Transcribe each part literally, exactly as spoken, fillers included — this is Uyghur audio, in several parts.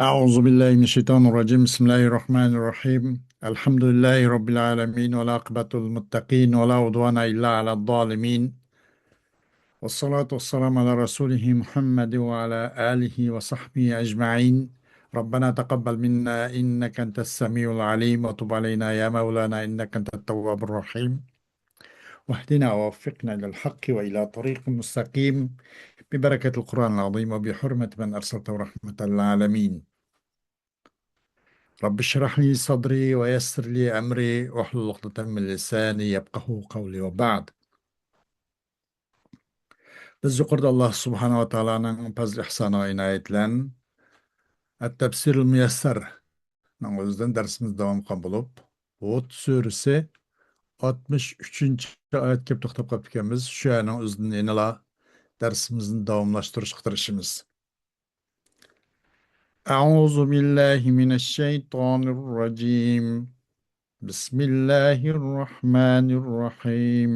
أعوذ بالله من الشيطان الرجيم. بسم الله الرحمن الرحيم. الحمد لله رب العالمين، والعاقبة للمتقين، ولا عدوان إلا على الظالمين. والصلاة والسلام على رسوله محمد وعلى آله وصحبه أجمعين. ربنا تقبل منا إنك أنت السميع العليم، وتب علينا يا مولانا إنك أنت التواب الرحيم. واهدنا ووفقنا إلى الحق وإلى طريق مستقيم ببركة القرآن العظيم وبحرمة من أرسلته رحمة للعالمين. رب اشرح لي صدري ويسر لي أمري واحلل عقدة من لساني يفقهوا قولي وبعد. بىز يۇقىرىدا ئاللا سۇبھانەھۇ ۋە تائالانىڭ پەزل ئىھسانىغا ئىنايەت بىلەن ئەت-تەپسىرۇل مۇيەسسەرنىڭ ئۆزىدىن دەرسىمىز داۋام قىلغان بولۇپ، ھۇد سۈرىسى ئاتمىش ئۈچىنچى ئايەتكە كېلىپ توختاپ قاپتىكەنمىز. شۇ ئايەتنىڭ ئۆزىدىن يەنىلا دەرسىمىزنى داۋاملاشتۇرۇشقا تىرىشىمىز. أعوذ بالله من الشيطان الرجيم. بسم الله الرحمن الرحيم.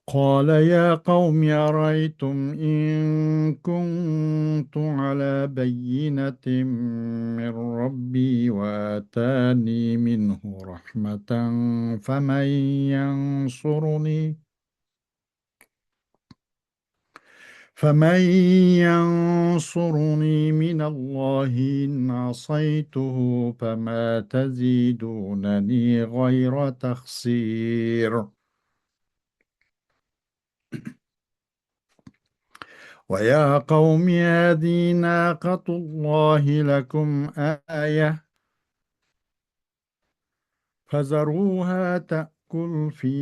قال يا قوم أرأيتم إن كنت على بينة من ربي وآتاني منه رحمة فمن ينصرني فمن ينصرني من الله إن عصيته فما تزيدونني غير تخسير. ويا قوم هذه ناقة الله لكم آية فذروها تأكل في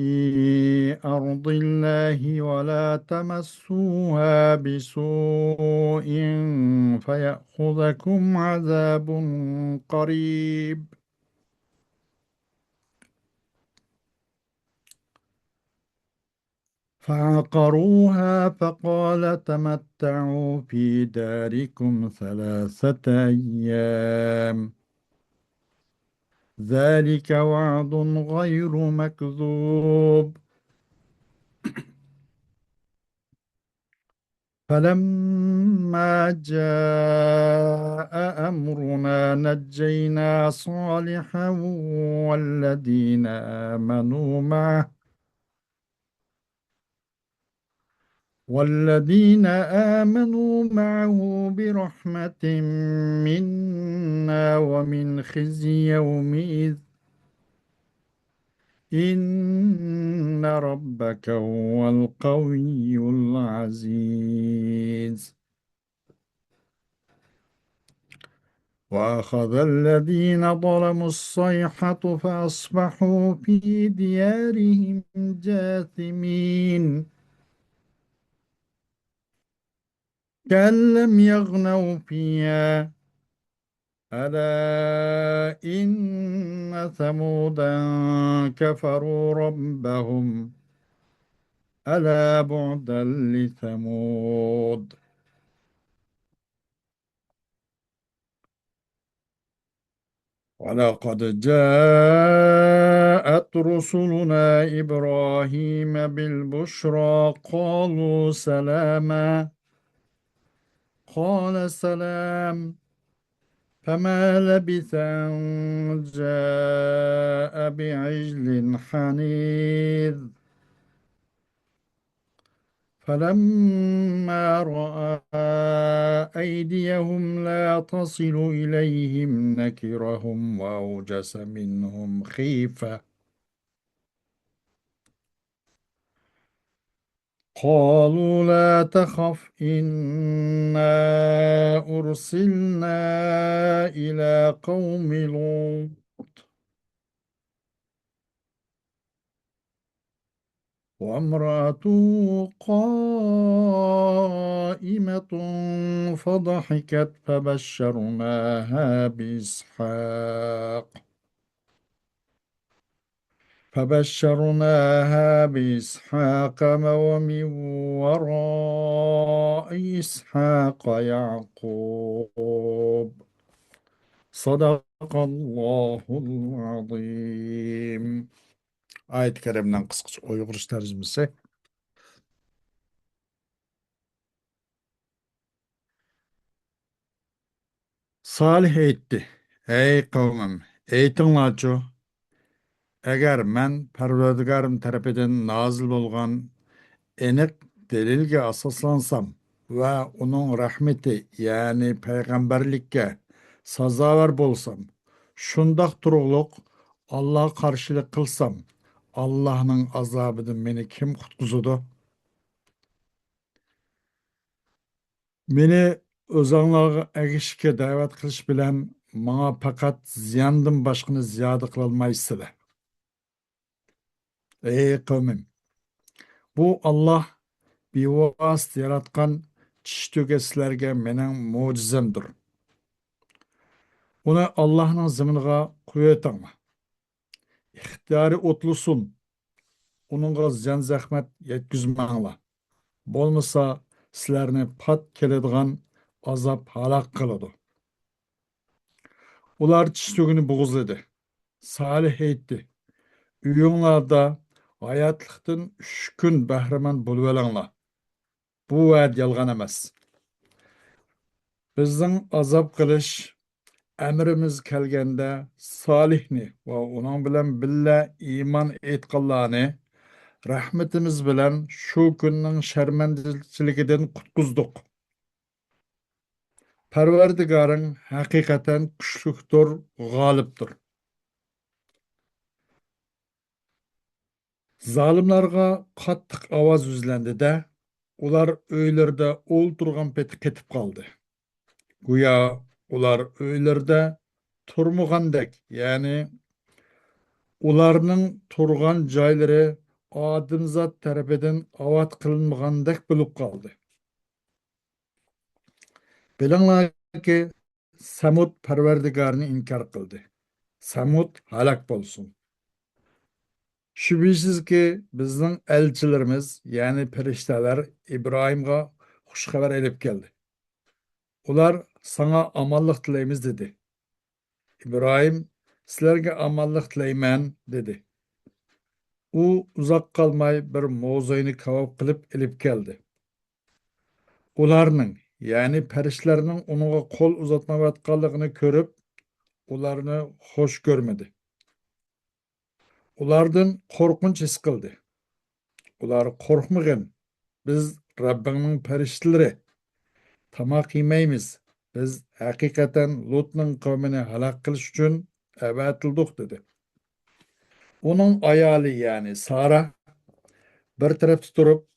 أرض الله ولا تمسوها بسوء فيأخذكم عذاب قريب. فعقروها فقال تمتعوا في داركم ثلاثة أيام ذلك وعد غير مكذوب. فلما جاء أمرنا نجينا صالحا والذين آمنوا معه والذين آمنوا معه برحمة منا ومن خزي يومئذ إن ربك هو القوي العزيز. وأخذ الذين ظلموا الصيحة فأصبحوا في ديارهم جاثمين. كأن لم يغنوا فيها ألا إن ثمودا كفروا ربهم ألا بعدا لثمود. ولقد جاءت رسلنا إبراهيم بالبشرى قالوا سلاما قال سلام فما لبث أن جاء بعجل حنيذ. فلما رأى أيديهم لا تصل إليهم نكرهم وأوجس منهم خيفة. قالوا لا تخف إنا أرسلنا إلى قوم لوط وامرأته قائمة فضحكت فبشرناها بإسحاق فبشرناها بإسحاق ومن وراء إسحاق يعقوب. صدق الله العظيم. ئايەت كەرىمنىڭ قىسقىچە ئۇيغۇرچە تەرجىمىسى. سالىھ ئېيتتى: «ئەي قەۋمىم، ئېيتىڭلارچۇ، ئەگەر مەن پەرۋەردىگارىم تەرىپىدىن نازىل بولغان ئېنىق دەلىلگە ئاساسلانسام ۋە ئۇنىڭ رەھمىتى، يەنى پەيغەمبەرلىككە سازاۋەر بولسام، شۇنداق تۇرۇقلۇق ئاللاغا قارشىلىق قىلسام، ئاللانىڭ ئازابىدىن مېنى كىم قۇتقۇزىدۇ؟» مېنى ئۆزۈڭلارغا ئەگىشىشكە دەۋەت قىلىش بىلەن ماڭا پەقەت زىياندىن باشقىنى زىيادە قىلالمايسىلەر. ئەي قەۋمىم، بۇ ئاللا بىۋاسىتە ياراتقان چىشى تۆگە سىلەرگە مېنىڭ مۆجىزەمدۇر. ئۇنى ئاللانىڭ زېمىنىغا قويۇۋېتىڭلار. ئىختىيارى ئوتلىسۇن. ئۇنىڭغا زىيان-زەخمەت يەتكۈزمەڭلار. بولمىسا، سىلەرنى پات كېلىدىغان ئازاب ھالاك قىلىدۇ. ئۇلار چىشى تۆگىنى بوغۇزلىدى. سالىھ ئېيتتى: «ئۆيۈڭلاردا ھاياتلىقتىن ئۈچ كۈن بەھرىمەن بولۇۋېلىڭلار. بۇ ۋەدە يالغان ئەمەس. بىزنىڭ ئازاب قىلىش ئەمرىمىز كەلگەندە، سالىھنى ۋە ئۇنىڭ بىلەن بىللە ئىمان ئېيتقانلارنى رەھمىتىمىز بىلەن شۇ كۈننىڭ شەرمەندىچىلىكىدىن قۇتقۇزدۇق. پەرۋەردىگارىڭ ھەقىقەتەن كۈچلۈكتۇر، غالىبتۇر.» زالىملارغا قاتتىق ئاۋاز يۈزلەندى-دە، ئۇلار ئۆيلىرىدە ئولتۇرغان پېتى قېتىپ قالدى. گويا ئۇلار ئۆيلىرىدە تۇرمىغاندەك، يەنى ئۇلارنىڭ تۇرغان جايلىرى ئادەمزات تەرىپىدىن ئاۋات قىلىنمىغاندەك بولۇپ قالدى. بىلىڭلاركى، سەمۇد پەرۋەردىگارىنى ئىنكار قىلدى. سەمۇد ھالاك بولسۇن! شۈبھىسىزكى، بىزنىڭ ئەلچىلىرىمىز، يەنى پەرىشتەلەر ئىبراھىمغا خۇش خەۋەر ئېلىپ كەلدى. ئۇلار: «ساڭا ئامانلىق تىلەيمىز» دېدى. ئىبراھىم: «سىلەرگە ئامانلىق تىلەيمەن» دېدى. ئۇ ئۇزاق قالماي بىر موزاينى كاۋاپ قىلىپ ئېلىپ كەلدى. ئۇلارنىڭ، يەنى پەرىشتىلەرنىڭ ئۇنىڭغا قول ئۇزاتمايۋاتقانلىقىنى كۆرۈپ، ئۇلارنى خۇش كۆرمىدى. ئۇلاردىن قورقۇنچ ھېس قىلدى. ئۇلار: «قورقمىغىن، بىز رەببىڭنىڭ پەرىشتىلىرى. تاماق يېمەيمىز. بىز ھەقىقەتەن لۇتنىڭ قەۋمىنى ھالاك قىلىش ئۈچۈن ئەۋەتىلدۇق» دېدى. ئۇنىڭ ئايالى، يەنى سارا، بىر تەرەپتە تۇرۇپ،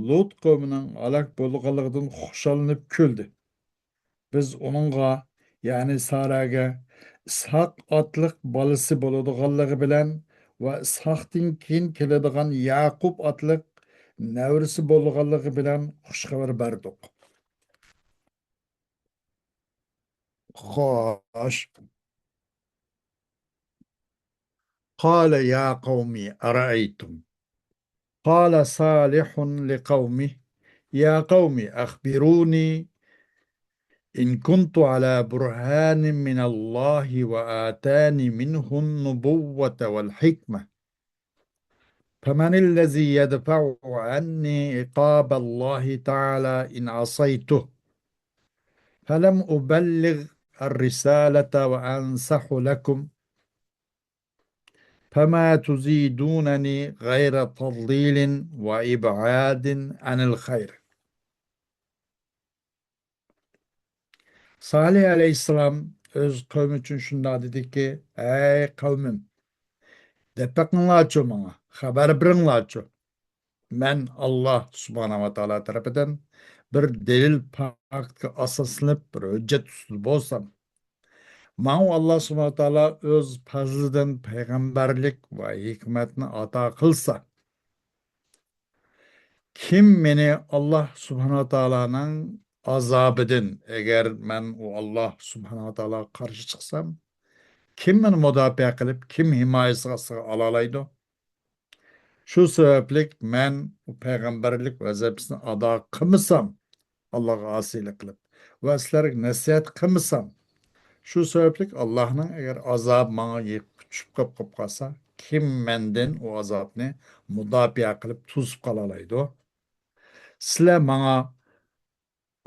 لۇت قەۋمىنىڭ ھالاك بولغانلىقىدىن خۇشاللىنىپ كۈلدى. بىز ئۇنىڭغا، يەنى سارەگە ئىسھاق ئاتلىق بالىسى بولىدىغانلىقى بىلەن ۋە ئىسھاقتىن كېيىن كېلىدىغان يەقۇب ئاتلىق نەۋرىسى بولىدىغانلىقى بىلەن خۇش خەۋەر بەردۇق. خوش. قال يا قوم أرأيتم. قال صالح لقومه: يا قوم أخبروني إن كنت على برهان من الله وآتاني منه النبوة والحكمة، فمن الذي يدفع عني عقاب الله تعالى إن عصيته؟ فلم أبلغ الرسالة وأنصح لكم، فما تزيدونني غير تضليل وإبعاد عن الخير. سالىھ ئەلەيھىسسالام ئۆز قەۋمى ئۈچۈن شۇنداق دېدىكى: «ئەي قەۋمىم، دەپ بېقىڭلارچۇ ماڭا، خەۋەر بېرىڭلارچۇ. مەن ئاللا سۇبھانەھۇ ۋە تائالا تەرىپىدىن بىر دەلىل، پاكىتقا ئاساسلىنىپ بىر ھۆججەت ئۈستىدە بولسام، ماڭا ئاللا سۇبھانەھۇ ۋە تائالا ئۆز پەزلىدىن پەيغەمبەرلىك ۋە ھېكمەتنى ئاتا قىلسا، كىم مېنى ئاللا سۇبھانەھۇ ۋە تائالانىڭ ئازابىدىن، ئەگەر مەن ئۇ ئاللا سۇبھانەھۇ ۋە تائالاغا قارشى چىقسام، كىم مېنى مۇداپىئە قىلىپ، كىم ھىمايىسىگە، ئاستىغا ئالالايدۇ؟» شۇ سەۋەبلىك مەن ئۇ پەيغەمبەرلىك ۋەزىپىسىنى ئادا قىلمىسام، ئاللاغا ئاسىيلىق قىلىپ ۋە سىلەرگە نەسىھەت قىلمىسام، شۇ سەۋەبلىك ئاللانىڭ ئەگەر ئازابى ماڭا يېقىپ چۈشۈپ قاپ قاپ قالسا، كىم مەندىن ئۇ ئازابنى مۇداپىئە قىلىپ توسۇپ قالالايدۇ؟ سىلەر ماڭا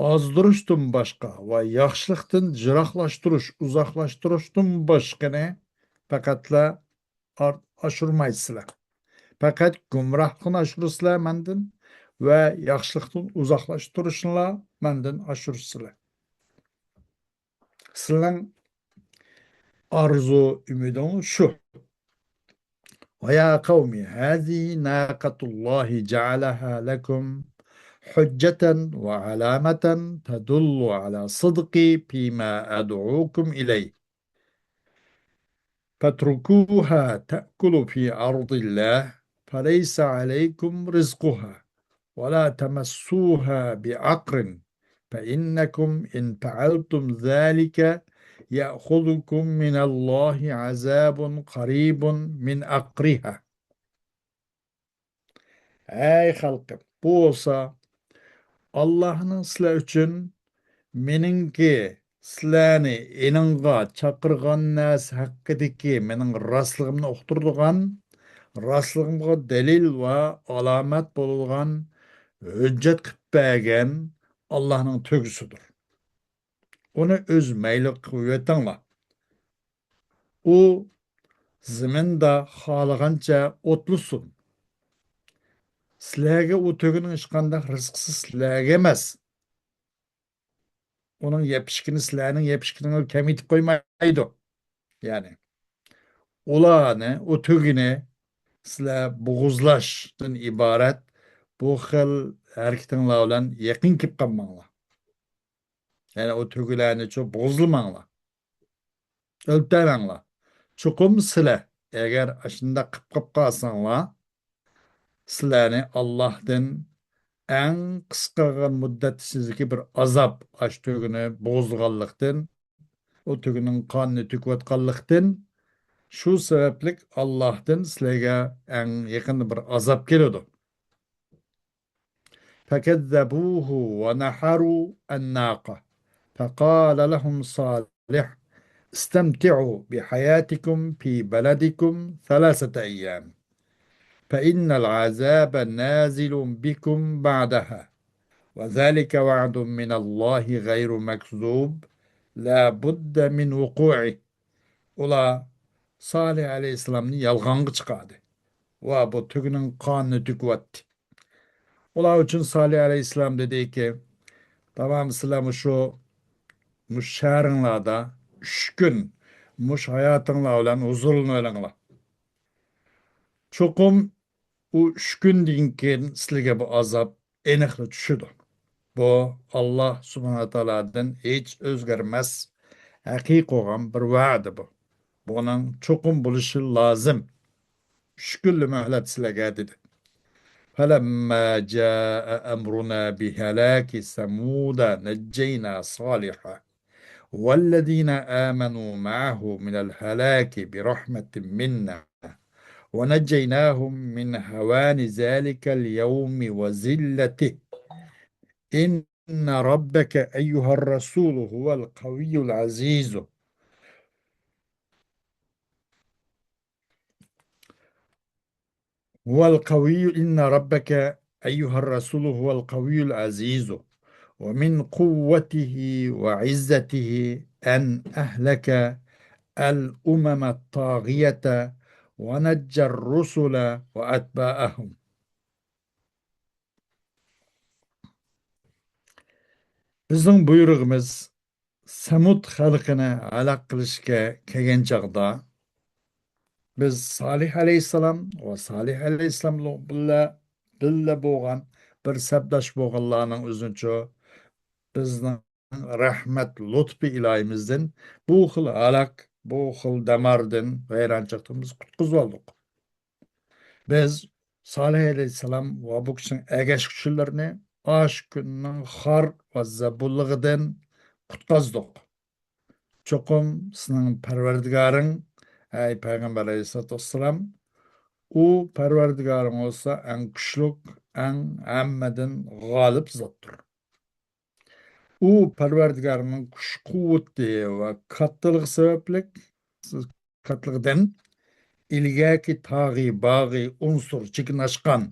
ئازدۇرۇشتىن باشقا ۋە ياخشىلىقتىن يىراقلاشتۇرۇش، ئۇزاقلاشتۇرۇشتىن باشقىنى پەقەتلا ئار-، ئاشۇرمايسىلەر. پەقەت گۇمراھلىقنى ئاشۇرىسىلەر مەندىن ۋە ياخشىلىقتىن ئۇزاقلاشتۇرۇشنىلا مەندىن ئاشۇرىسىلەر. سىلەرنىڭ ئارزۇ ئۈمىدىڭ شۇ. ويا قوم هذه ناقة الله جعلها لكم حجة وعلامة تدل على صدقي فيما أدعوكم إليه. فاتركوها تأكل في أرض الله فليس عليكم رزقها ولا تمسوها بعقر فإنكم إن فعلتم ذلك يأخذكم من الله عذاب قريب من عقرها. ئەي خەلقىم، بۇ بولسا ئاللاھنىڭ سىلەر ئۈچۈن مېنىڭكى سىلەرنى ئېنىڭغا چاقىرغان نەرسە ھەققىدىكى مېنىڭ راستلىقىمنى ئۇقتۇرىدىغان، راستلىقىمغا دەلىل ۋە ئالامەت بولىدىغان ھۆججەت قىلىپ بەرگەن ئاللاھنىڭ تۆگىسىدۇر. ئۇنى ئۆز مەيلى قىلىۋېتىڭلار. ئۇ زېمىندا خالىغانچە ئوتلىسۇن. سىلەرگە ئۇ تۆگىنىڭ ھېچقانداق رىزقىسى سىلەرگە ئەمەس. ئۇنىڭ يەپ-ئىچكىنى سىلەرنىڭ يەپ-ئىچكىنىڭىزگە كەمىتىپ قويمايدۇ. يەنى، ئۇلارنى، ئۇ تۆگىنى سىلەر بوغۇزلاشتىن ئىبارەت بۇ خىل ھەرىكىتىڭلار بىلەن يېقىن كېلىپ قالماڭلار. يەنى ئۇ تۆگىلەرنىچۇ بوغۇزلىماڭلار. ئۆلتۈرمەڭلار. چوقۇم سىلەر، ئەگەر ئاشۇنداق قىپ قىپ قالساڭلار، سىلەرنى ئاللاھتىن ئەڭ قىسقا مۇددەت ئىچىدىكى بىر ئازاب، ئاشۇ تۆگىنى بوغۇزلىغانلىقتىن، ئۇ تۆگىنىڭ قانىنى تۆكۈۋاتقانلىقتىن، شۇ سەۋەبلىك ئاللاھتىن سىلەرگە ئەڭ يېقىندا بىر ئازاب كېلىدۇ. فكذبوه ونحروا الناقة فقال لهم صالح استمتعوا بحياتكم في بلدكم ثلاثة أيام فإن العذاب نازل بكم بعدها وذلك وعد من الله غير مكذوب لا بد من وقوعه. ئۇلار سالىھ ئەلەيھىسسالامنى يالغانغا چىقاردى ۋە بۇ تۆگىنىڭ قانىنى تۆكۈۋەتتى. ئۇلار ئۈچۈن سالىھ ئەلەيھىسسالام دېدىكى، تامام سىلەر مۇشۇ، مۇشۇ شەھىرىڭلاردا ئۈچ كۈن مۇشۇ ھاياتىڭلار بىلەن ھۇزۇرلىنىۋېلىڭلار. چوقۇم ئۇ ئۈچ كۈندىن كېيىن سىلەرگە بۇ ئازاب ئېنىقلا چۈشىدۇ. بۇ ئاللاھ سۇبھانەھۇ ۋە تائالادىن ھېچ ئۆزگەرمەس، ھەقىقىي بولغان بىر ۋەدە بۇ. بۇنىڭ چوقۇم بولۇشى لازىم. ئۈچ كۈنلا مۆھلەت سىلەرگە دېدى. فلما جاء أمرنا بهلاك ثمود نجينا صالحا والذين آمنوا معه من الهلاك برحمة منا ونجيناهم من هوان ذلك اليوم وذلته إن ربك أيها الرسول هو القوي العزيز هو القوي إن ربك أيها الرسول هو القوي العزيز ومن قوته وعزته أن أهلك الأمم الطاغية ونجى الرسل وأتباعهم. بىزنىڭ بۇيرۇقىمىز سەمۇد خەلقىنى ھالاك قىلىشقا كەلگەن چاغدا، بىز سالىھ ئەلەيھىسسالام ۋە سالىھ ئەلەيھىسسالام بىللە، بىللە بولغان بىر سەپداش بولغانلارنىڭ ئۆزىنىچۇ بىزنىڭ رەھمەت، لۇتپى ئىلاھىمىزدىن بۇ خىل ھالاك، بۇ خىل دەماردىن، ۋەيرانچىلىقتىن بىز قۇتقۇزۇۋالدۇق. بىز سالىھ ئەلەيھىسسالام ۋە بۇ كىشىنىڭ ئەگەشكۈچىلىرىنى ئاشۇ كۈننىڭ خار ۋە زەبۇنلۇقىدىن قۇتقۇزدۇق. چوقۇم سېنىڭ پەرۋەردىگارىڭ، ئەي پەيغەمبەر ئەلەيھىسسالاتۇ ۋەسسالام، ئۇ پەرۋەردىگارىڭ بولسا ئەڭ كۈچلۈك، ئەڭ ھەممىدىن غالىب زاتتۇر. ئۇ پەرۋەردىگارنىڭ كۈچ-قۇۋۋىتى ۋە كاتتىلىقى سەۋەبلىك، كاتتىلىقىدىن ئىلگەركى تاغى، باغى، ئۇنسۇر، چېكىنىشقان،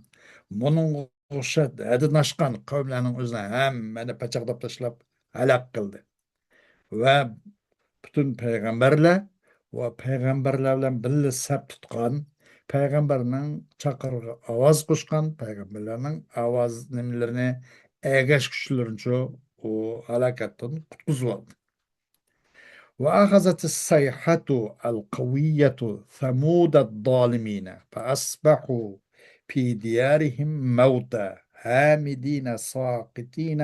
بۇنىڭغا ئوخشاش ھەددىدىن ئاشقان قەۋملەرنىڭ ئۆزىنى ھەممىنى پاچاقلاپ تاشلاپ ھالاك قىلدى. ۋە پۈتۈن پەيغەمبەرلەر ۋە پەيغەمبەرلەر بىلەن بىللە سەپ تۇتقان، پەيغەمبەرنىڭ چاقىرىقىغا ئاۋاز قوشقان، پەيغەمبەرلەرنىڭ ئاۋاز نېمىلىرىنى ئەگەشكۈچىلىرىنىچۇ ئۇ ھالاكەتتىن قۇتقۇزۇۋالدى. وأخذت الصيحة القوية ثمود الظالمين فأصبحوا في ديارهم موتى هامدين ساقطين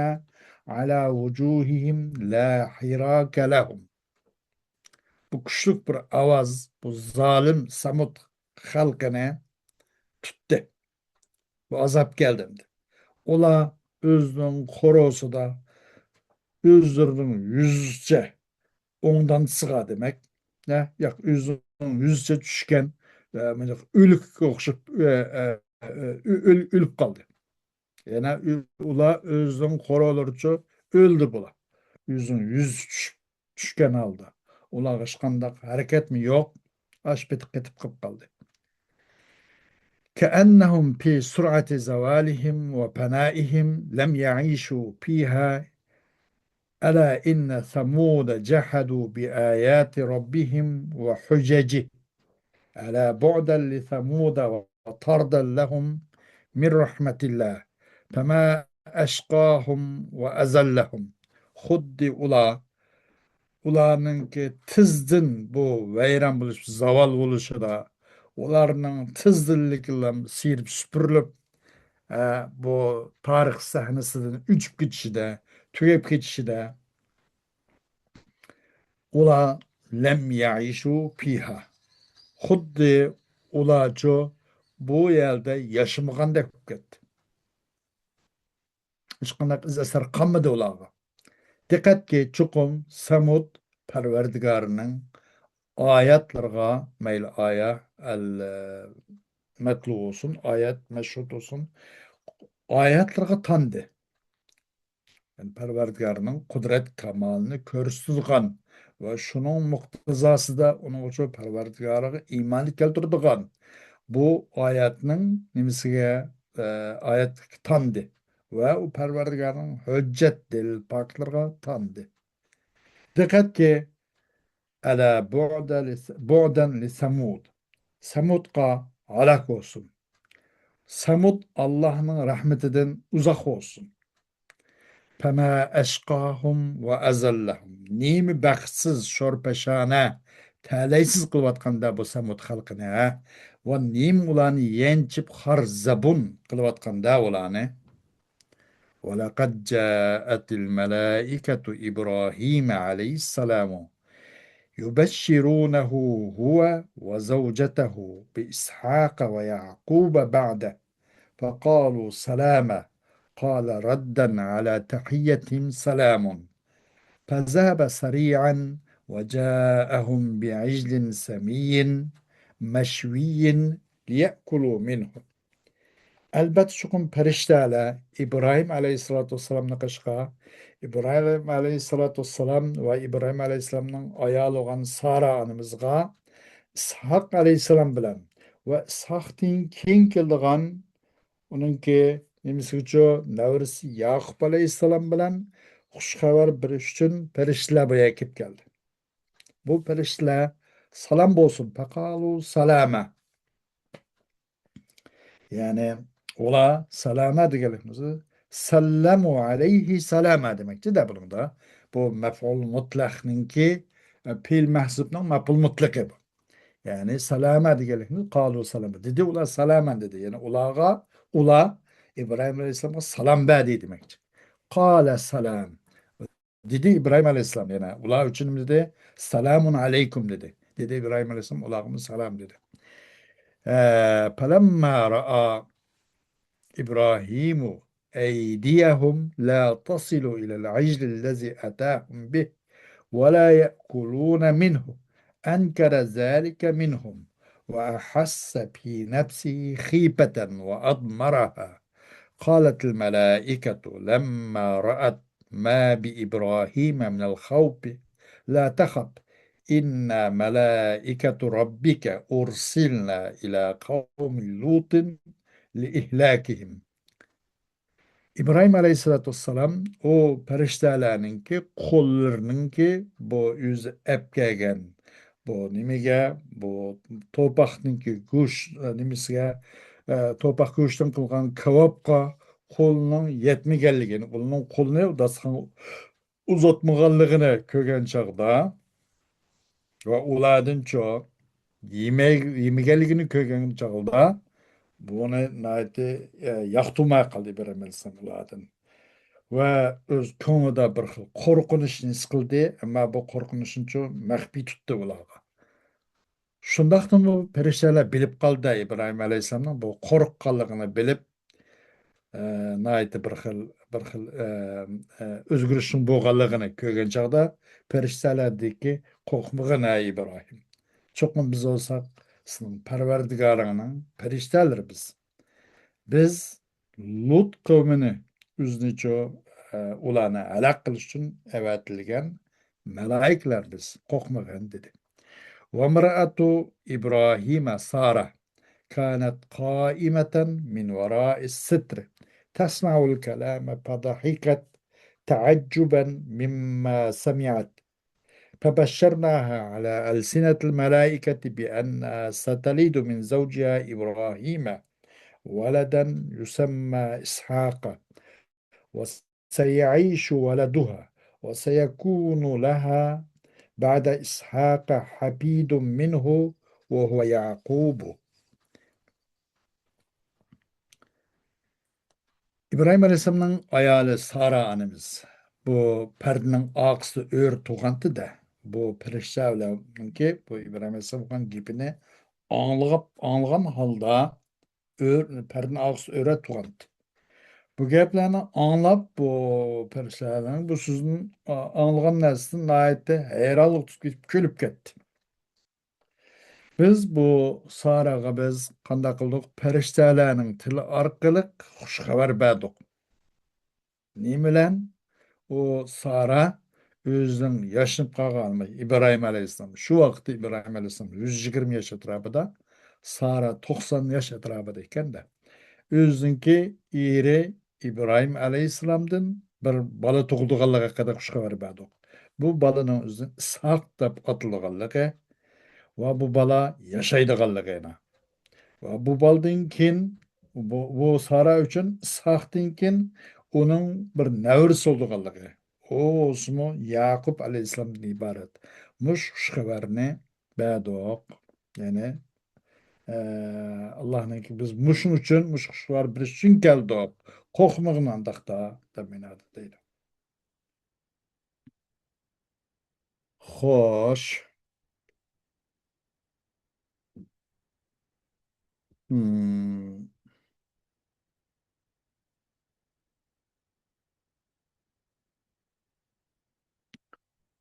على وجوههم لا حراك لهم. بۇ كۈچلۈك بىر ئاۋاز بۇ زالىم سەمۇد خەلقىنى تۇتتى. بۇ ئازاب كەلدى ئەمدى. ئۇلار ئۆزىنىڭ قورۇسىدا ئۆزلىرىنىڭ يۈزىچە ئوڭدانچىسىغا دېمەك، نە، ياق، ئۆزىنىڭ يۈزىچە چۈشكەن، ئە، مۇنداق ئۆلۈككە ئوخشاپ، ئە، ئە، ئە، ئۆ-، ئۆل-، ئۆلۈپ قالدى. يەنە ئۆ-، ئۇلار ئۆزىنىڭ قورۇلىرىچۇ ئۆلدى بۇلار. ئۆزىنىڭ يۈزى چۈشۈپ، چۈشكەن ھالدا. ئۇلارغا ھېچقانداق ھەرىكەتمۇ يوق. ئاش پېتى قېتىپ قېلىپ قالدى. كأنهم في سرعة زوالهم وفنائهم لم يعيشوا فيها ألا إن ثمود جحدوا بآيات ربهم وحججه. ألا بعدا لثمود وطردا لهم من رحمة الله فما أشقاهم وأذلهم. خۇددى ئۇلار، ئۇلارنىڭكى تېزدىن بۇ ۋەيران بولۇش، زاۋال بولۇشىدا، ئۇلارنىڭ تېزدىنلىكلا سىيرىپ سۈپۈرۈلۈپ، ئە، بۇ تارىخ سەھنىسىدىن ئۆچۈپ كېتىشىدە، تۈگەپ كېتىشىدە، ئۇلار لەم يەئىشۇ فىھا. خۇددى ئۇلارچۇ بۇ يەردە ياشىمىغاندەك بولۇپ كەتتى. ھېچقانداق ئىز ئەسەر قالمىدى ئۇلارغا. دىققەتكى، چوقۇم سەمۇد پەرۋەردىگارىنىڭ ئايەتلىرىغا، مەيلى ئايە ئەل مەتلۇ بولسۇن، ئايەت مەشھۇد بولسۇن، ئايەتلىرىغا تاندى. يەنى پەرۋەردىگارنىڭ قۇدرەت كامالىنى كۆرسىتىدىغان ۋە شۇنىڭ مۇقتىزاسىدا ئۇنىڭ ئۈچۈن پەرۋەردىگارىغا ئىمان كەلتۈرىدىغان بۇ ئايەتنىڭ نېمىسىگە، ئە، ئايەتكە تاندى ۋە ئۇ پەرۋەردىگارنىڭ ھۆججەت دەلىل پاكىتلىرىغا تاندى. دىققەتكى، ئەلا بۇئدە لىس-، بۇئدەن لىسەمۇد. سەمۇدقا ھالاك بولسۇن. سەمۇد ئاللاھنىڭ رەھمىتىدىن ئۇزاق بولسۇن. فما أشقاهم وأذلهم. نېمە بەختسىز، شورپەشانە، تەلەيسىز قىلىۋاتقاندا بۇ سەمۇد خەلقىنى، ھە؟ ۋە نېمە ئۇلارنى يەنچىپ خار زەبۇن قىلىۋاتقاندا ئۇلارنى؟ ولقد جاءت الملائكة إبراهيم عليه السلام يبشرونه هو وزوجته بإسحاق ويعقوب بعده فقالوا سلاما قال ردا على تحيتهم سلام فذهب سريعا وجاءهم بعجل سمين مشوي ليأكلوا منه. ئەلبەتتە، چوقۇم پەرىشتەلەر ئىبراھىم ئەلەيھىسسالاتۇ ۋەسسالامنى قېشىغا، ئىبراھىم ئەلەيھىسسالاتۇ ۋەسسالام ۋە ئىبراھىم ئەلەيھىسسالامنىڭ ئايالى بولغان سارا ئانىمىزغا ئىسھاق ئەلەيھىسسالام بىلەن ۋە ئىسھاقتىن كېيىن كېلىدىغان ئۇنىڭكى نېمىسىگىچۇ نەۋرىسى ياقۇپ ئەلەيھىسسالام بىلەن خۇش خەۋەر بېرىش ئۈچۈن پەرىشتىلەر بۇ يەرگە كېلىپ كەلدى. بۇ پەرىشتىلەر سالام بولسۇن، فەقالۇ سالاما. يەنى ئۇلار سالاما دېگەنلىكىمىز سەللەمۇ ئەلەيھى سالاما دېمەكچىدە بۇنىڭدا. بۇ مەپئۇل مۇتلەقنىڭكى، ئە، پېئىل مەھزۇپنىڭ مەپئۇل مۇتلىقى بۇ. يەنى سالاما دېگەنلىكىمىز قالۇ سالاما. دېدى ئۇلار سالاما دېدى. يەنى ئۇلارغا، ئۇلار ئىبراھىم ئەلەيھىسسالامغا سالام بەردى دېمەكچى. قالە سالام. دېدى ئىبراھىم ئەلەيھىسسالام يەنە. ئۇلار ئۈچۈن دېدى، سالامۇن ئەلەيكۇم دېدى. دېدى ئىبراھىم ئەلەيھىسسالام ئۇلارغىمۇ سالام دېدى. ئە، فەلەمما رائا إبراهيم أيديهم لا تصل إلى العجل الذي أتاهم به ولا يأكلون منه أنكر ذلك منهم وأحس في نفسه خيفة وأضمرها. قالت الملائكة لما رأت ما بإبراهيم من الخوف لا تخف إنا ملائكة ربك أرسلنا إلى قوم لوط لإهلاكهم. ئىبراھىم ئەلەيھىسسالاتۇ ۋەسسالام ئۇ پەرىشتەلەرنىڭكى قۇللىرىنىڭكى بۇ ئۆزى ئەپ كەلگەن بۇ نېمىگە، بۇ تورپاقنىڭكى گۆش، نېمىسىگە، ئە، تورپاق گۆشتىن قىلغان كاۋاپقا قولىنىڭ يەتمىگەنلىكىنى، ئۇنىڭ قولىنى داستىخانغا ئۇزاتمىغانلىقىنى كۆرگەن چاغدا، ۋە ئۇلاردىنچۇ يېمەي-، يېمىگەنلىكىنى كۆرگەن چاغدا، بۇنى ناھايىتى، ئە، ياقتۇرماي قالدى ئىبراھىم ئەلەيھىسسالام ئۇلاردىن. ۋە ئۆز كۆڭلىدە بىر خىل قورقۇنچنى ھېس قىلدى، ئەمما بۇ قورقۇنچنىچۇ مەخپىي تۇتتى ئۇلارغا. شۇنداقتىمۇ پەرىشتەلەر بىلىپ قالدى ئىبراھىم ئەلەيھىسسالامنىڭ بۇ قورققانلىقىنى بىلىپ، ئە، ناھايىتى بىر خىل، بىر خىل، ئە، ئە، ئۆزگىرىشنىڭ بولغانلىقىنى كۆرگەن چاغدا، پەرىشتەلەردىكى، «قورقمىغىن، ئەي ئىبراھىم! چوقۇم بىز بولساق سېنىڭ پەرۋەردىگارىڭنىڭ پەرىشتەلىرى بىز. بىز لۇت قەۋمىنى ئۆزىنىچۇ، ئە، ئۇلارنى ھالاك قىلىش ئۈچۈن ئەۋەتىلگەن مەلائىكىلەر بىز، قورقمىغىن» دېدى. وامرأة إبراهيم سارة كانت قائمة من وراء الستر تسمع الكلام فضحكت تعجبا مما سمعت. فبشرناها على ألسنة الملائكة بأنها ستلد من زوجها إبراهيم ولدا يسمى إسحاق وسيعيش ولدها وسيكون لها بعد إسحاق حفيد منه وهو يعقوب. ئىبراھىم ئەلەيھىسسالامنىڭ ئايالى سارا ئانىمىز بۇ پەردىنىڭ ئارقىسىدا ئۆرە تۇرغانتى-دە، بۇ پەرىشتەلەرنىڭكى بۇ ئىبراھىم ئەلەيھىسسالام قىلغان گېپىنى ئاڭلىغاپ، ئاڭلىغان ھالدا ئۆر-، پەردىنىڭ ئارقىسىدا ئۆرە تۇرغانتى. بۇ گەپلەرنى ئاڭلاپ، بۇ پەرىشتەلەرنىڭ بۇ سۆزىدىن، ئا-، ئاڭلىغان نەرسىسىدىن ناھايىتى ھەيرانلىق تۇتۇپ كېتىپ كۈلۈپ كەتتى. بىز بۇ ساراغا بىز قانداق قىلدۇق؟ پەرىشتەلەرنىڭ تىلى ئارقىلىق خۇش خەۋەر بەردۇق. نېمە بىلەن؟ ئۇ سارا ئۆزىنىڭ ياشىنىپ قالغان ئىبراھىم ئەلەيھىسسالام، شۇ ۋاقىتتا ئىبراھىم ئەلەيھىسسالام يۈز يىگىرمە ياش ئەتراپىدا، سارا توقسان ياش ئەتراپىدا ئىكەن-دە. ئۆزىنىڭكى ئېرى ئىبراھىم ئەلەيھىسسالامدىن بىر بالا تۇغۇلىدىغانلىقى ھەققىدە خۇش خەۋەر بەردۇق. بۇ بالىنىڭ ئۆزىنىڭ ئىسھاق دەپ ئاتىلىدىغانلىقى ۋە بۇ بالا ياشايدىغانلىقى، ۋە بۇ بالىدىن كېيىن، بۇ، بۇ سارا ئۈچۈن ئىسھاقتىن كېيىن ئۇنىڭ بىر نەۋرىسى بولىدىغانلىقى، ئۇ بولسىمۇ ياقۇپ ئەلەيھىسسالامدىن ئىبارەت. مۇشۇ خۇش خەۋەرنى بەردۇق. يەنى، ئە، ئاللاھنىڭكى، بىز مۇشۇنىڭ ئۈچۈن، مۇشۇ خۇش خەۋەر بېرىش ئۈچۈن كەلدۇق. قورقمىغىن ئانداقتا، دەپ مەنادا دەيدۇ. خوش. مم.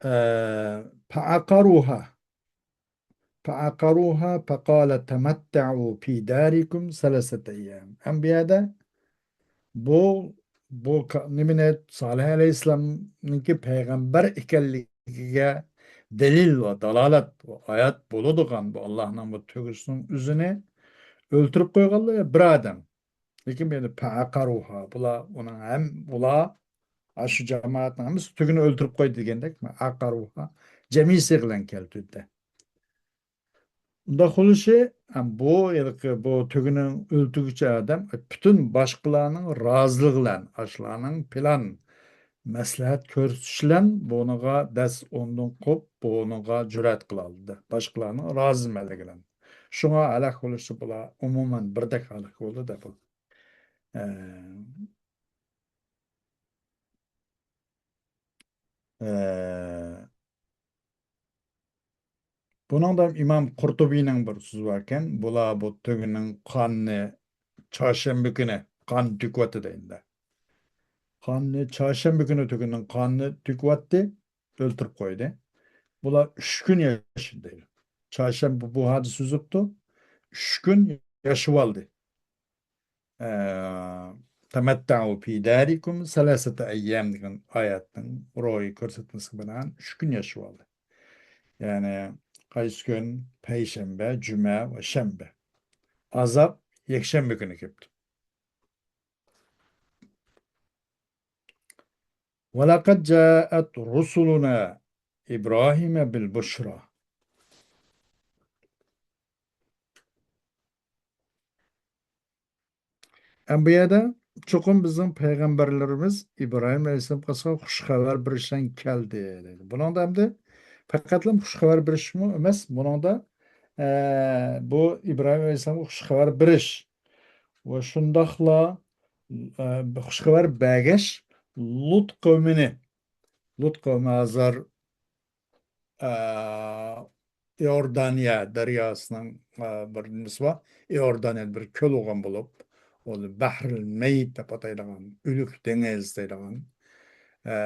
ئە، فعقروها. فعقروها فقال تمتعوا في داركم ثلاثة أيام. ئەم بۇ يەردە بۇ، بۇ كا-، نېمىنى، سالىھ ئەلەيھىسسالامنىڭكى پەيغەمبەر ئىكەنلىكىگە دەلىل ۋە دالالەت، بۇ ئايەت بولىدىغان، بۇ ئاللاھنىڭ بۇ تۆگىسىنىڭ ئۆزىنى ئۆلتۈرۈپ قويغانلار بىر ئادەم. لېكىن بۇ يەردە فعقروها، بۇلار، ئۇنىڭ ھەم، بۇلار، ئاشۇ جامائەتنىڭ ھەممىسى تۆگىنى ئۆلتۈرۈپ قويدى دېگەندەك، عقروها، جەمئىيسى بىلەن كەلتۈردى. ئۇنداق بولۇشى، ھەم بۇ، ھېلىقى بۇ تۆگىنىڭ ئۆلتۈرگۈچى ئادەم پۈتۈن باشقىلارنىڭ رازىلىقى بىلەن، ئاشۇلارنىڭ پىلان مەسلىھەت كۆرسىتىشى بىلەن بۇنىڭغا دەس ئورۇندىن قوپ، بۇنىڭغا جۈرئەت قىلالىدى. باشقىلارنىڭ رازىمەنلىكى بىلەن. شۇڭا ھالاك بولۇشى بۇلار ئومۇمەن بىردەك ھالاك بولدى دەپ. ئە، ئە، بۇنىڭدا ئىمام قۇرتۇبىنىڭ بىر سۆزى باركەن، بۇلار بۇ تۆگىنىڭ قانىنى چارشەنبە كۈنى قان تۆكۈۋەتتى دەيدۇ. قاننى، چارشەنبە كۈنى تۆگىنىڭ قانىنى تۆكۈۋەتتى، ئۆلتۈرۈپ قويدى. بۇلار ئۈچ كۈن ياشىدى دەيدۇ. چارشەنبە بۇ ھادىسە يۈز بېرىپتۇ، ئۈچ كۈن ياشىۋالدى. ئە، تەمەتتەئۇ فى دارىكۇم سەلاسەتە ئەييام دېگەن ئايەتنىڭ روھىي كۆرسەتمىسىگە بىنائەن ئۈچ كۈن ياشىۋالدى. يەنى قايسى كۈن؟ پەيشەنبە، جۈمە ۋە شەنبە. ئازاب يەكشەنبە كۈنى كېلىپتۇ. ولقد جاءت رسلنا إبراهيم بالبشرى. ئەمما بۇ يەردە چوقۇم بىزنىڭ پەيغەمبەرلىرىمىز ئىبراھىم ئەلەيھىسسالامغا خۇش خەۋەر بېرىشلەن كەلدى دەيدۇ. بۇنىڭدا ئەمدى پەقەتلا خۇش خەۋەر بېرىشمۇ ئەمەس، بۇنىڭدا، ئە، بۇ ئىبراھىم ئەلەيھىسسالامغا خۇش خەۋەر بېرىش ۋە شۇنداقلا، ئە، خۇش خەۋەر بەرگەچ لۇت قەۋمىنى، لۇت قەۋمى ھازىر ئە، ئىئوردانىيە دەرياسىنىڭ، ئە، بىر نېمىسى بار. ئىئوردانىيەدە بىر كۆل بولغان بولۇپ، ئۇنى بەھرىل مەييىت دەپ ئاتايدىغان، ئۆلۈك دېڭىز دەيدىغان. ئە،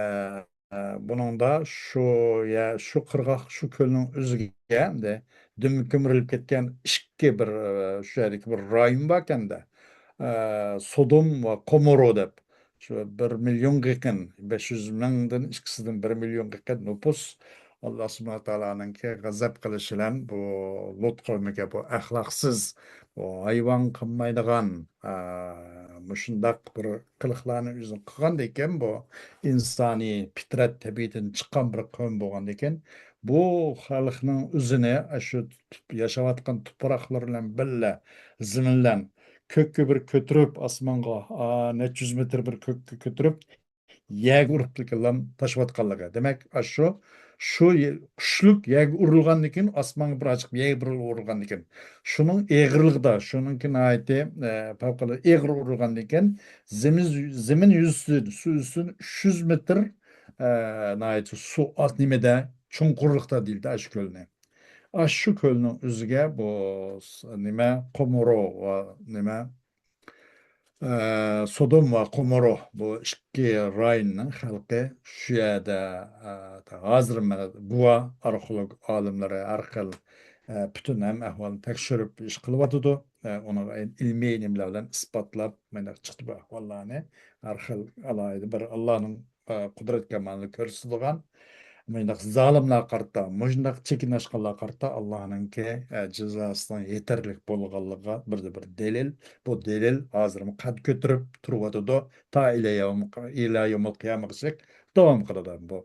ئە، بۇنىڭدا شۇ يە-، شۇ قىرغاق، شۇ كۆلنىڭ ئۆزىگە ئەمدى دۈم كۆمۈرۈلۈپ كەتكەن ئىككى بىر، ئە، شۇ يەردىكى بىر رايون باركەن-دە. ئە، سودوم ۋە قومورو دەپ. شۇ بىر مىليونغا يېقىن، بەش يۈز مىڭدىن ئىككىسىدىن بىر مىليونغا يېقىن نوپۇس ئاللا سۇبھانەھۇ ۋە تائالانىڭكى غەزەپ قىلىشى بىلەن بۇ لۇت قەۋمىگە، بۇ ئەخلاقسىز، بۇ ھايۋان قىلمايدىغان، ئا، مۇشۇنداق بىر قىلىقلارنى ئۆزىنى قىلغاندىكىن، بۇ ئىنسانىي پىترەت تەبىئىتىدىن چىققان بىر قەۋم بولغاندىكىن، بۇ خەلقنىڭ ئۆزىنى ئاشۇ تۇت-، ياشاۋاتقان تۇپراقلىرى بىلەن بىللە زېمىن بىلەن كۆككە بىر كۆتۈرۈپ، ئاسمانغا، ئا، نەچچە يۈز مېتىر بىر كۆككە كۆتۈرۈپ، يەرگە ئۇرۇپتىكىنلام تاشلاۋاتقانلىقى. دېمەك، ئاشۇ، شۇ يە-، كۈچلۈك يەرگە ئۇرۇلغاندىن كېيىن، ئاسمانغا بىر ئازچىق يەرگە بىر ئۇرۇلغاندىن كېيىن، شۇنىڭ ئېغىرلىقىدا، شۇنىڭكى ناھايىتى، ئە، پەۋقۇلئاددە ئېغىر ئۇرۇلغاندىن كېيىن، زېمىن، زېمىن يۈزىسىدىن، سۇ يۈزىسىدىن ئۈچ يۈز مېتىر، ئە، ناھايىتى سۇ ئاز نېمىدە، چوڭقۇرلۇقتا دېيىلدى ئاشۇ كۆلنى. ئاشۇ كۆلنىڭ ئۆزىگە بۇ س-، نېمە، قومورو ۋە نېمە، ئە، سودوم ۋە قومورو بۇ ئىككى رايوننىڭ خەلقى شۇ يەردە، ئە، ھازىر مانا گۇۋا ئارخېئولوگ ئالىملىرى ھەر خىل، ئە، پۈتۈن ھەممە ئەھۋالنى تەكشۈرۈپ ئىش قىلىۋاتىدۇ. ئە، ئۇنىڭغا ئىلمىي نېمىلەر بىلەن ئىسپاتلاپ، مانا چىقتى بۇ ئەھۋاللارنى. ھەر خىل ئالاھىدە بىر ئاللانىڭ، ئە، قۇدرەت كامالىنى كۆرسىتىدىغان مۇشۇنداق زالىملارغا قارىتا، مۇشۇنداق چېكىنىشقانلارغا قارىتا ئاللانىڭكى، ئە، جازاسىنىڭ يېتەرلىك بولغانلىقىغا بىردىنبىر دەلىل. بۇ دەلىل ھازىرمۇ قەد كۆتۈرۈپ تۇرۇۋاتىدۇ. تا ئىلە يەۋم-، ئىلە يەۋمىل قىيامىغىچە داۋام قىلىدۇ بۇ.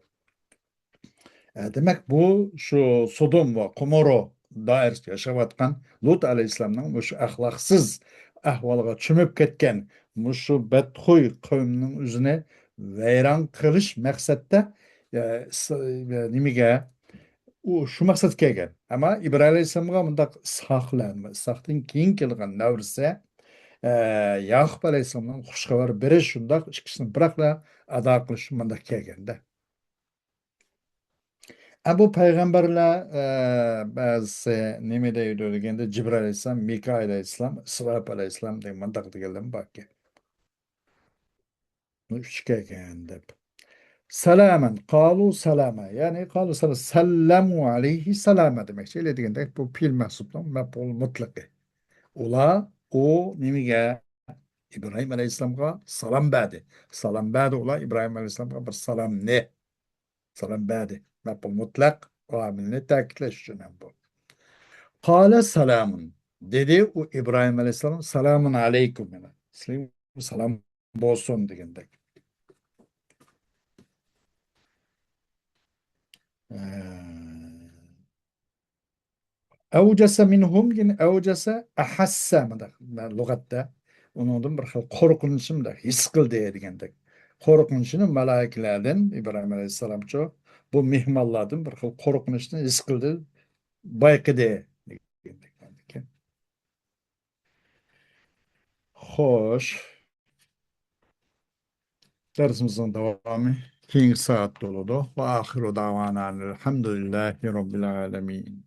ئە، دېمەك، بۇ شۇ سودوم ۋە قومورو دائىرىسىدە ياشاۋاتقان لۇت ئەلەيھىسسالامنىڭ مۇشۇ ئەخلاقسىز ئەھۋالغا چۆمۈپ كەتكەن مۇشۇ بەتخۇي قەۋمنىڭ ئۆزىنى ۋەيران قىلىش مەقسەتتە، ئە، س-، ئە، نېمىگە، ئۇ شۇ مەقسەتكە كەلگەن. ئەمما ئىبراھىم ئەلەيھىسسالامغا مۇنداق ئىسھاق بىلەن، ئىسھاقتىن كېيىن كەلگەن نەۋرىسى، ئە، ياقۇپ ئەلەيھىسسالامنىڭ خۇش خەۋەر بېرىش، شۇنداق ئىككىسىنى بىراقلا ئادا قىلىش مۇنداق كەلگەندە. ئە، بۇ پەيغەمبەرلەر، ئە، بەزىسى نېمە دەيدۇ دېگەندە، جىبرىئىل ئەلەيھىسسالام، مىكائىل ئەلەيھىسسالام، ئىسراپىل ئەلەيھىسسالام دېگەن مۇنداق دېگەنلەرمۇ باركەن. بۇ ئۈچ كەلگەن دەپ. سالامەن، قالۇ سالاما. يەنى قالۇ سالا-، سەللەمۇ ئەلەيھى سالاما دېمەكچى. ئىلى دېگەندەك، بۇ پېئىل مەھسۇپنىڭ مەپئۇل مۇتلىقى. ئۇلار ئۇ نېمىگە؟ ئىبراھىم ئەلەيھىسسالامغا سالام بەردى. سالام بەردى ئۇلار ئىبراھىم ئەلەيھىسسالامغا بىر سالامنى. سالام بەردى. مەپئۇل مۇتلەق ئامىلنى تەكىتلەش ئۈچۈن ھەم بۇ. قالە سالامۇن. دېدى ئۇ ئىبراھىم ئەلەيھىسسالام، سالامۇن ئەلەيكۇم. يەنى سىلەرگە سالام بولسۇن دېگەندەك. ئە، ئەۋجەسە مىنھۇم، يەنى ئەۋجەسە ئەھەسسە، مۇنداق لۇغەتتە ئۇنىڭدىن بىر خىل قورقۇنچنى مۇنداق ھېس قىلدى دېگەندەك. قورقۇنچنى مەلائىكىلەردىن، ئىبراھىم ئەلەيھىسسالامچۇ، بۇ مېھمانلاردىن بىر خىل قورقۇنچنى ھېس قىلدى، بايقىدى دېگەندەك. خوش. دەرسىمىزنىڭ داۋامى كېيىنكى سائەتتە بولىدۇ. ۋە ئاخىرۇ داۋانا ئەلھەمدۇلىللاھى رەببىل ئالەمىن.